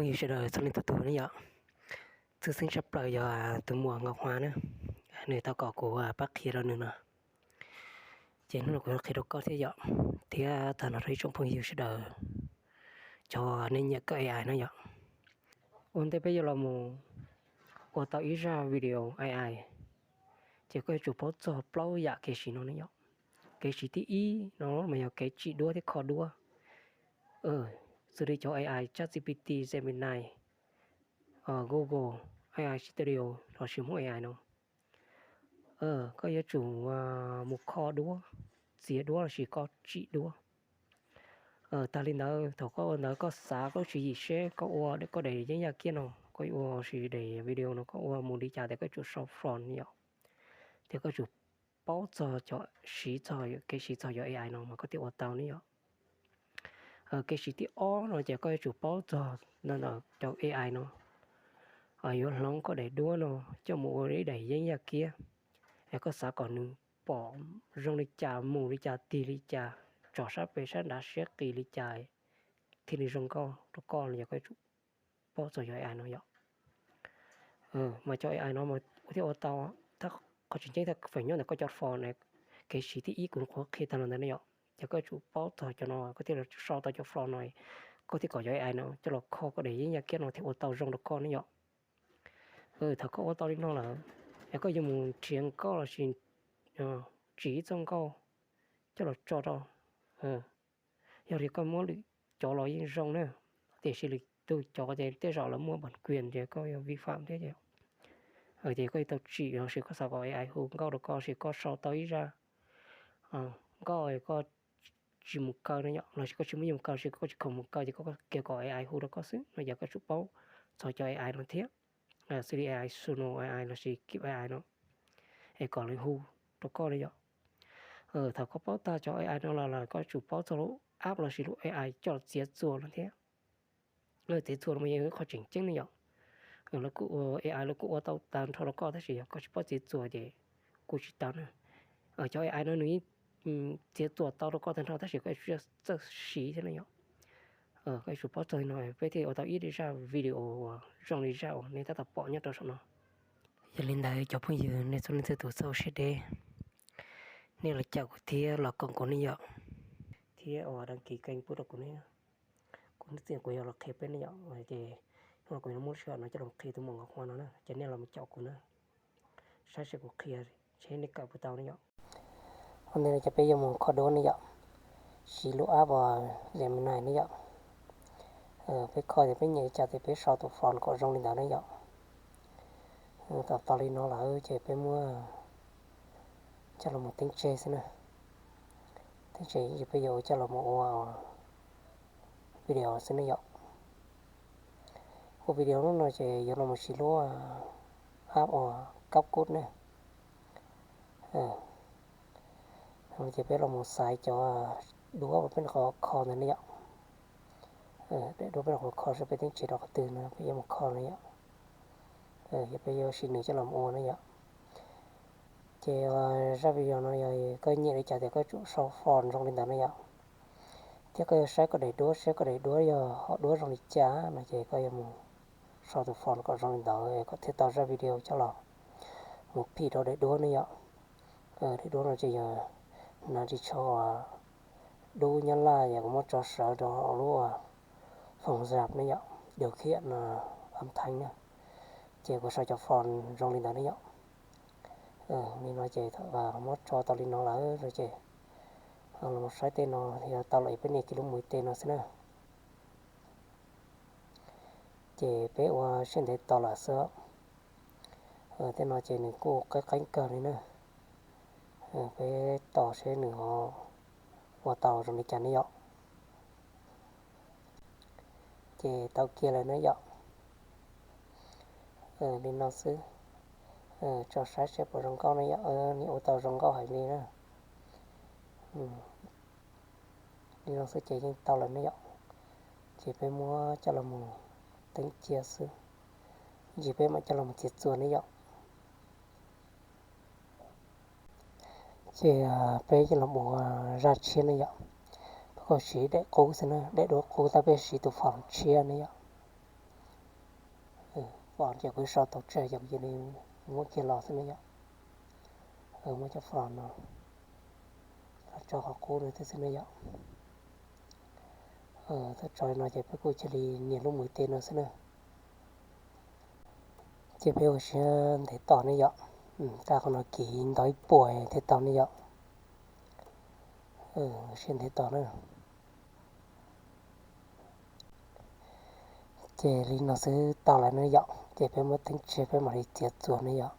Yus sawv daws txhua leej txhua tus ne yom, tshwj xeeb tshaj plaws yog tus muam Nkauj Hua na, nws tau kom kuv pab qhia rau nws no. Ces hnub no kuv yuav qhia rau koj thiab yom, thiab tag nrho rau ib tsoom phooj ywg sawv daws, cov nej nyiam kawm A I no yom. Ua ntej peb yuav los mus ua tau ib zaj video A I, ces koj yuav tsum paub txog plaub yam kev siv no ne yom. Kev siv thib ib no mas yog kev tsim duab thiab kho duab. Xws li cov A I ChatGPT, Gemini, Google, A I Studio lossis Hmoob A I no, koj yuav tsum mus kho duab, txiav duab lossis koj tsim duab. Tag li ntawd, thaum koj ua ntawd koj xav koj tswv yim seb koj ua koj daim yeeb yaj kiab no, koj ua lossis daim video no koj ua mus li cas tias koj tsum sau front yom, thiab koj tsum paub txog cov siv txog, kev siv txog cov A I no mas koj thiaj ua tau ne yom. Kev siv thib ob no ces koj yuav tsum paub txog ntawm cov A I no yuav hloov koj daim duab no coj mus ua ib daim yeeb yaj kiab, es koj xav kom nws pom zoo li cas, mus li cas, tig li cas, tsom sab pem sab nrad siab qis li cas thiaj li zoo nkauj rau koj no ces koj yuav tsum paub txog cov A I no yom. Mas cov A I no thiaj ua tau, qhov tseem ceeb thaj feem nyob ntawm koj cov front, kev siv thib ib kuv qhuav qhia tag los ntawd ne yom. Ces koj yuav tsum paub txog cov no koj thiaj los sau tau cov front no, koj thiaj kom cov A I no coj los kho koj daim yeeb yaj kiab no thiaj ua tau zoo rau koj ne yom. Thaum koj ua tau li no lawm, es koj yuav mus nrhiav nkauj lossis tsim ib txoj nkauj coj los tso rau, yog li koj muab lwm cov los yeej zoo na, tiam sis lwm tus cov ces tej zaum lawv muaj bản quyền ces koj yuav vi phạm thiab ces, ces koj yuav tau tsim lossis koj xav kom A I hu nkauj rau koj lossis koj sau tau ib zaj nkauj koj tsis mus kaw no yom, lossis koj tsis muaj nyiaj mus kaw lossis koj tsis khoom mus kaw ces koj kiag kom A I hu rau koj xwb no ces koj tsum paub txog cov A I no thiab, xws li A I, Suno A I lossis Kib A I no, es kom lawv hu rau koj li yom. Thaum koj paub tag cov A I no los lawm koj tsum paub txog lub app lossis lub A I coj los txiav txuas no thiab. Txiav txuas no mas yog ib qho tseem ceeb ne yom. Lawv kuj ua A I, lawv kuj ua tau tag nrho rau koj tab sis yog koj tsis paub txiav txuas ces kuj tsis tau na. Cov A I no nws txiav txuas tau rau koj tag nrho tab sis koj yuav tsum txawj siv thiab ne yom. Koj yuav tsum paub txog li no peb thiaj ua tau ib zaj video uas zoo li zaj uas nej tab tom pom nyob rau saum no. Yog li ntawd cov phooj ywg nej txhua leej txhua tus txhob ua siab deb, nej los caum kuv thiab los koom kuv ne yom, thiab uas đăng ký kênh pub rau kuv ne. Kuv hnub txiaj kuv yog los qhia peb ne yom, ces hnub no kuv yuav muab lub sij hawm no coj los qhia tus muam Nkauj Hua no na, ces nej los mus caum kuv na, saib seb kuv qhia seb nej kawm puas tau ne yom. Ua ntej no ces peb yuav mus kho duab ne yom, siv lub app uas Gemini ne yom. Peb kho ces peb nyiam li cas ces peb sau tus front kom zoo li ntawd ne yom. Tau tau li no lawm ces peb muab coj los mus teeb tseg xwb na. Teeb tseg ces peb yuav coj los mus ua video xwb ne yom. Ua video lub no ces yuav los mus siv lub app uas Cốc Cút ne. Ces peb los mus xaiv cov duab uas peb nyuam qhuav kho ntawd ne yom. Daim duab peb nyuam qhuav kho seb peb teeb tseg rau qhov twg no peb yuav mus kho no yom. Yog peb yuav siv nws coj los mus ua ne yom. Ces zaj video no yog koj nyiam li cas tias koj tsum sau front zoo li ntawd no yom. Thiab koj yuav saib koj daim duab, saib koj daim duab yog hom duab zoo li cas no ces koj yuav mus sau tus front kom zoo li ntawd kom thiaj tau zaj video coj los mus phim rau daim duab ne yom. Daim duab no ces yog hnav ris tsho dub Nyab Laj, yog kuv muab tso sawv rau hauv lub phone rap ne yom, điều khiển âm thanh na. Ces kuv sau cov front zoo li ntawd ne yom. Li no ces thaum muab tso tau li no lawm no ces los saib tej no yog tau lawm peb nias kiag lub mus tej no xwb na. Ces peb ua siab ntev tos lawm xwb. Tej no ces nws kuj qeeb qeeb kawg li na. Peb tos seb nws ho ua tau zoo li cas ne yom. Ces tau kiag lawm ne yom. Li no xwb, tso saib seb puas zoo nkauj ne yom. Nws ua tau zoo nkauj heev li na. Li no xwb ces yeej tau lawm ne yom. Ces peb muab coj los mus teeb cia xwb, ib ntsis peb mam coj los mus txiav txuas ne yom. Ces peb coj los mus ua zaj tshiab ne yom. Peb kuj siv daim qub xwb na, daim duab qub tab peb siv tus phone tshiab ne yom. Fom ces kuv sau tau tsawg yom, ces nws muab kiag los xwb na yom. Muab cov fom no los tso qhov qub no thiab xwb na yom. Thaum tso li no ces peb kuj cia li nias lub mws tej no xwb na. Ces peb ua siab ntev tos ne yom. Tag qhov no kiv ntau ib puas thiaj tau ne yom. Ua siab ntev tos na. Ces li no xwb tau lawm ne yom, ces peb muab teeb tseg peb mam li txiav txuas ne yom.